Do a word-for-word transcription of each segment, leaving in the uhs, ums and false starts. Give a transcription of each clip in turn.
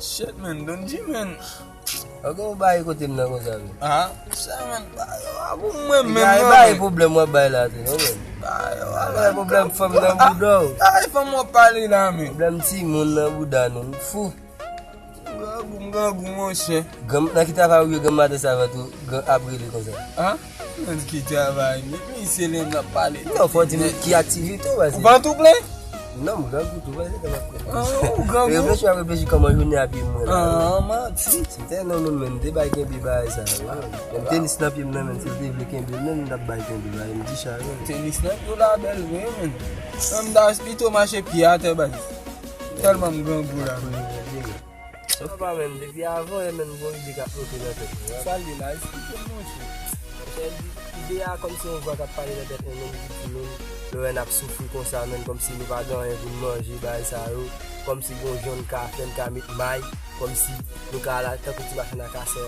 Shit, man, Don G, man. Ankò ou bay kote m nan konsa, men. Ah, sa, man, ba yo a pou mwen, men, bay pwoblèm w ap bay la, tou, non, men. Ba yo a bay pwoblèm fanm nan bouda w. Ba fanm w ap pale la, men. Pwoblèm timoun nan bouda nou, m fou. Grangou, m grangou, monchè. Nan ki travay ou ye, granm maten sa, avan tou, ap rele konsa? Ah? Nan ki travay? Men, men se lè n ap pale. Non, fò di m ki aktivite w, baz. Ou pa tou plen? Non, m grangou tou, baz, se kòman. Ah, ou grangou? Reflechi, ap reflechi kòman jounen ap ye mwen la. Ah, manti. Se tèlman moun, men, m te bay kenbe bagay sa, wi. Men tenis nan pye m nan, men, si l te vle kenbe l, men, m t ap bay kenbe, baz, m di sa, wi. Tenis nan pye w la bèl vre, men. Men, m ta pito mache pye atè, baz. Tèlman m grangou la. Sa pa, men, depi avan yè, men, m gon ide k ap monte nan tèt mwen. Sa l ye la, eksplike m, monchè. Monchè, ide a kòmsi yon vwa k ap pale nan tèt mwen, menm ki di nou, lè w wè n ap soufri konsa, men, kòmsi nou pa gen anyen pou n manje, bagay sa yo, kòmsi gon jan n ka fè, n ka met may, kòmsi nou ka al tankou ti machann akasè.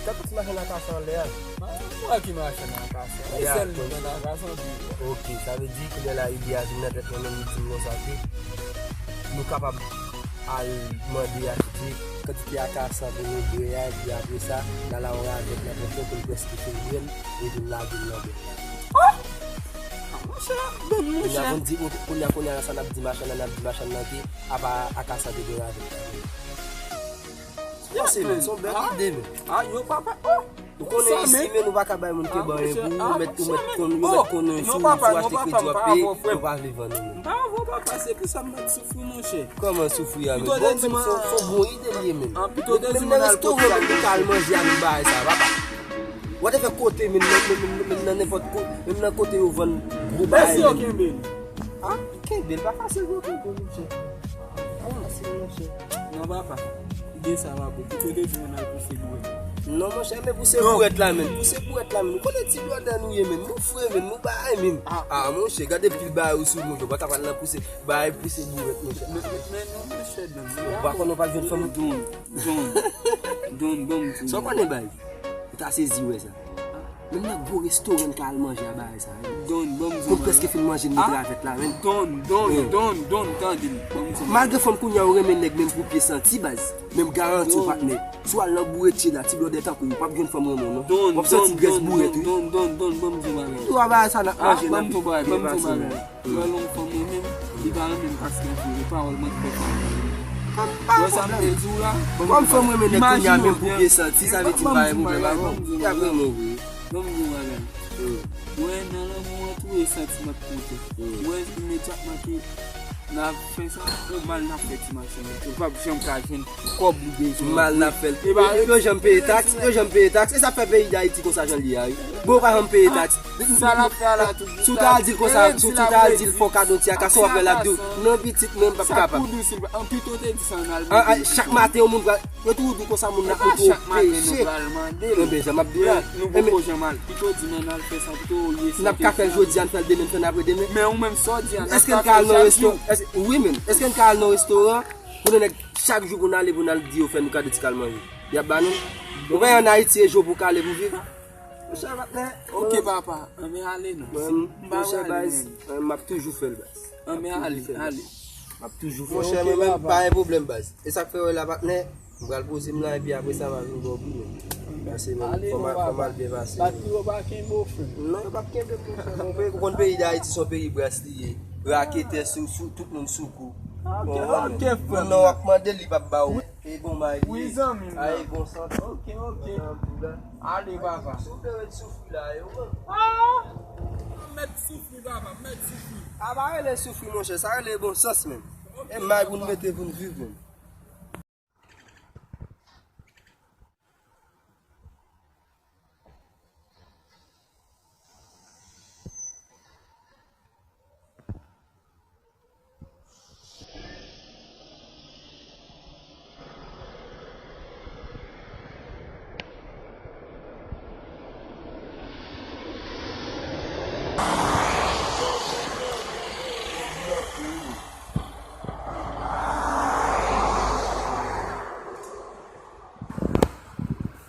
Tankou ti machann akasè anlè a. Mwen ki machann akasè. E sèl li nan akasè anpil. Ok, sa vle di, kounye a la, ide a vin nan tèt mwen, menm li di m konsa ke nou kapab al mande achte kantite akasè pou nou dwe a, epi apre sa, n al a yon ravèt nan pòch nou pou n prèske fin bwè l, epi n lage l nan bèt la. Oh! Ah, monchè, Don, monchè. Kounye a pou n di, kounye a, kounye a, sa n ap di machann nan, n ap di machann nan ke apa akasè te gen ravèt la. Yes, men, se yon bèl ide, men. Ah, yo papa, oh! Ou konnen isi, men, nou pa ka bay moun kenbe anyen pou ou, ou mèt, ou mèt konn, yo mèt konnen sou, sou achte kredi w ap peye, yo pa vle vann ou, men. M pa avè w, papa, se pou sa m mèt soufri, monchè. Kòman soufri a, men? Bon, men, se, se yon bon ide l ye, men. Menm nan restoran, men, nou ka al manje avèk bagay sa, papa. Whatever kote, men, men, men, men, men nan nenpòt kote, menm nan kote yo vann gwo bagay, men. Mèsi, yo kenbe. Ah, kenbe l pa fasil pou kenbe, monchè. Pa fasil, monchè. Non, papa. Ide sa pa bon. Pito te di mwen al pouse bourèt. Non, monchè, men pouse bourèt la, men. Pouse bourèt la, men. Ou konnen ti blòdè nou ye, men. Nou fre, men. Nou bay, men. Ah, monchè, gade pil bagay ou sou nou. Ou pa ka pral nan pouse, bay pouse bourèt, monchè. Men, men, men, non, monchè, Don. Ou pa konnen ou pa jwenn fanm. Don, Don, Don, ban m di. Sa w konnen bay? Ou ta sezi wè sa. Menm nan gwo restoran n ka al manje a bagay sa, wi. Don, ban m di w bagay. Pou n prèske fin manje n met ravèt la, men. Don, Don, Don, Don, tande m. Ban m di w bagay. Malgre fanm kounye a yo renmen nèg menm pou pye santi, baz. Men m garanti w, patnè. Si w al nan boure tche la, ti blòdè tankou w, w p ap jwenn fanm renmen w, non. W ap santi grès bourèt, wi. Don, Don, Don, ban m di w bagay. Yo a bagay sa n ap manje, n ap byen pase, men. Lè yon fanm renmen m, li pa renmen m paske m vre, pawòl mwen k fè sa. Wè sa m te di w la? Kòm fanm renmen nèg kounye a menm pou byen santi, sa vle di m pa gen pwoblèm avè w. Li ap renmen w vre. Ban m di w bagay. Wè nan lanmou an tou e santi m ap konte. Wè imedyatman ke n ap fè sa, yon mal n ap fè ti machann nan. Ou p ap janm ka jwenn kòb ou bezwen. Mal n ap fè l. Yo janm peye taks, yo janm peye taks. E sa k fè peyi Dayiti konsa jan l ye a, wi. Bon, yo pa janm peye taks. Sa l ap fè a la tou. Si w ta al di l konsa, si w ta al di l fè w kado ti akasè, w ap wè l ap di w, "Non, pitit, mwen, m p ap kapab." Sa tou dous, an pito te di sa an Almadi. Chak maten, yon moun pral, yo toujou di w konsa, moun nan poko peche. Enben, jan m ap di w la. Nou poko janm al. Pito di men n al fè sa, pito w ye. N ap ka fè l jodi a, n fè l demen, n fè l apre demen. Men ou menm, sa w di a, n ap ka fè l chak jou. Wi, men. Èske n ka al nan restoran? Pou nou nèg, chak jou pou n ale, pou n al di yo fè nou kado ti kal manje. Y ap ba nou l. Ou wè an Ayiti, e jou pou kale pou viv. Monchè, patnè. Ok, papa. Anben ale non. Monchè, baz, m ap toujou fè l, baz. Anben ale, ale. M ap toujou fè l. Monchè, mwen menm, pa gen pwoblèm, baz. E sa k fè wè la, patnè, m pral poze m la, epi apre sa, m a vin ba w pou mwen. Pase, men, fò m al byen pase. Bat pou yo pa kenbe w, frè. Non, yo p ap kenbe m, monchè. Ou konn peyi Dayiti, se yon peyi bras li ye. Raketè sou, sou, tout moun sou kou. Ok, ok, frè m. Moun nan w ap mande, li p ap ba w. E bon may li ye. Wi, zanmi m nan. Ay, bon sant. Ok, ok. Ale, papa. Si w te ret soufri la, e ou menm. Ah! Mèt soufri, papa, mèt soufri. A pa rele soufri, monchè, sa rele bon sans, menm. E may pou n mete pou n viv, menm.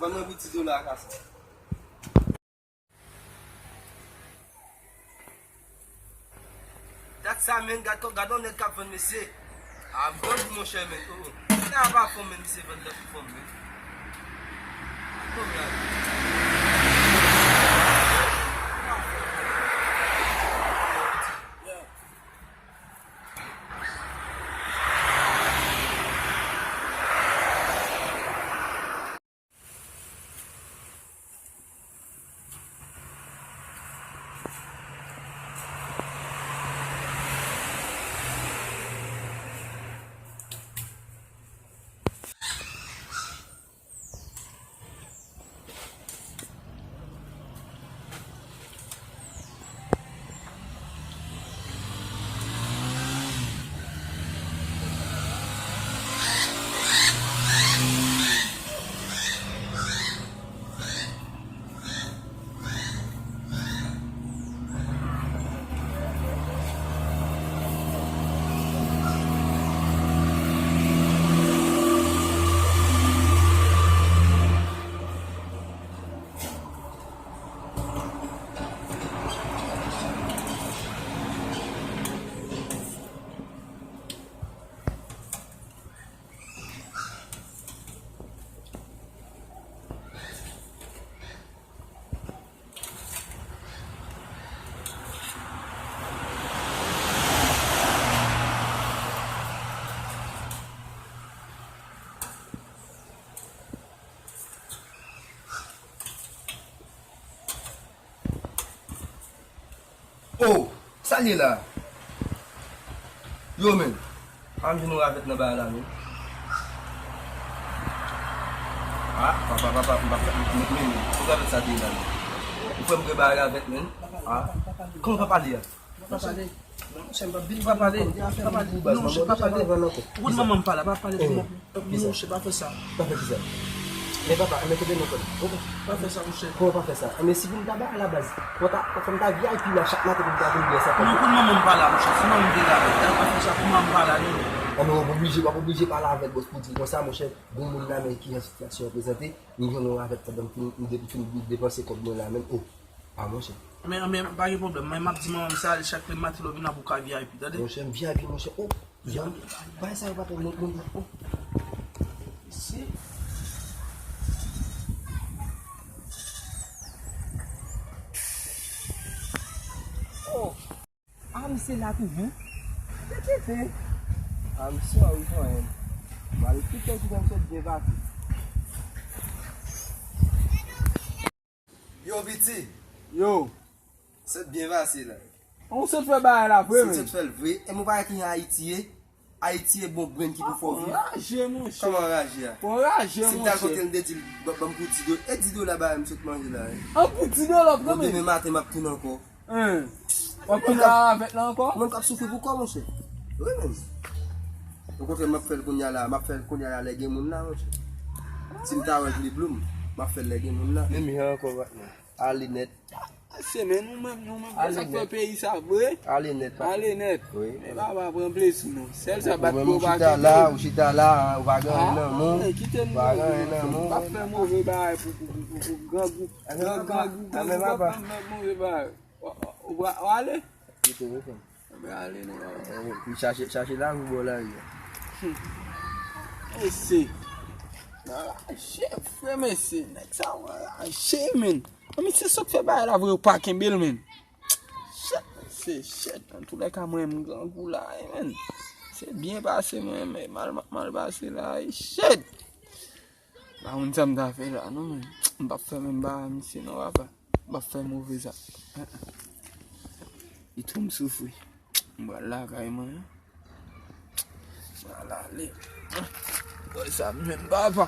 Ban mwen piti dola ak asè. Ta Sa, men, gad, gad yon nèg k ap vann, mesye. A, m konn di, monchè, men, oh, oh. Sa pa fò, men, misye vann nan pi fò, men. Bon, gad. Oh, sa l ye la? Yo, men, pa m jwenn yon ravèt nan bagay la, non. Ah, papa, papa, m pa fè, men, men, men, pou ravèt sa te ye la, non. Ou fè m gen bagay ravèt, men. Ah, kòman pa pale a? Pa pale. Non, monchè, m pa vin pa pale. Pa pale. Non, monchè, pa pale. Ou konn manman m pa la, pa pale pou mwen. Monchè, pa fè sa. Pa fè kisa? Men papa, men kote nou konn? Pa fè sa, monchè. Kòman pa fè sa? Men si pou m ta ba alabaz, pou ta, pou m ta V I P la chak maten pou m ta vin bwè sa. Non, ou konn manman m pa la, monchè. Se manman m te la. Pa fè sa pou manman m pa la, non. Anben, w ap oblije, w ap oblije pale avèk bòs pou di l konsa, monchè. Bon, moun la, men ki jan sitiyasyon an prezante, m jwenn yon ravèt pandan m fin, m de-, fin depanse kòb mwen la menm. Oh. Ah, monchè. Men, men, pa gen pwoblèm. Men, m ap di manman m sa, chak lè maten lè w vin ap ou ka V I P, tande? Monchè, m V I P, monchè. Oh, jan, bay sa yo pa twò moun, moun, oh. Si. Oh. Ah, misye la toujou. Te kite. Ah, misye, a wi, kanmenm. Mari, tout lè ki fè misye byen pase. Yo, piti. Yo. Sot byen pase la. Ou sot fè bagay la vre, men. Sot fè l vre. E mwen pa wè ki jan Ayiti ye. Ayiti e bon brenn ki pou fè w viv. Anraje, monchè. Kòman anraje a? Ou anraje, monchè. Si m t al kote l, m te di l, ban, ban m pou di dola. E di dola bagay m sot manje la, wi. An pou di dola, bon, demen maten, m ap tounen ankò. Hein. W ap tounen avèk la ankò? Moun k ap soufri pou kò, monchè. Wi, menm. Okontrè, m ap fè l kounye a la, m ap fè l kounye a la, lè gen moun la, monchè. Si m ta wè l pi blum, m ap fè l lè gen moun la. Menm jan ankò, patnè. Ale nèt. Se men nou menm, nou menm, se sa k fè peyi sa vre. Ale nèt, patnè. Ale nèt. Wi. Men papa, pran plezi nou. Sèl sa bat pou w pa kite. Ou chita la, ou chita la, ou pa gen anyen nan men w. Kite m, pa fè move bagay pou, pou, pou, pou grangou. Grangou, grangou, pa fè move bagay. Ou, ou, ou ale? Kite, wi, frè m. Mwen ale, non, papa. Wi, chache, chache lavi bò lari a. Mesye. Anraje, frè, mesye. Nèg sa yo anraje, men. An, misye sot fè bagay la vre, ou pa kenbe l, men. Shit, mesye, shit. Antoulèka, mwen, m grangou la, wi, men. Se byen pase, mwen, men mal, mal pase la, wi, shit. Pa konn sa m ta fè la, non, men. M p ap fè menm bagay misye, non, papa. M p ap fè move sa. Li tou m soufri. M pral lakay mwen. M pral ale. Bòy sa m jwenn papa.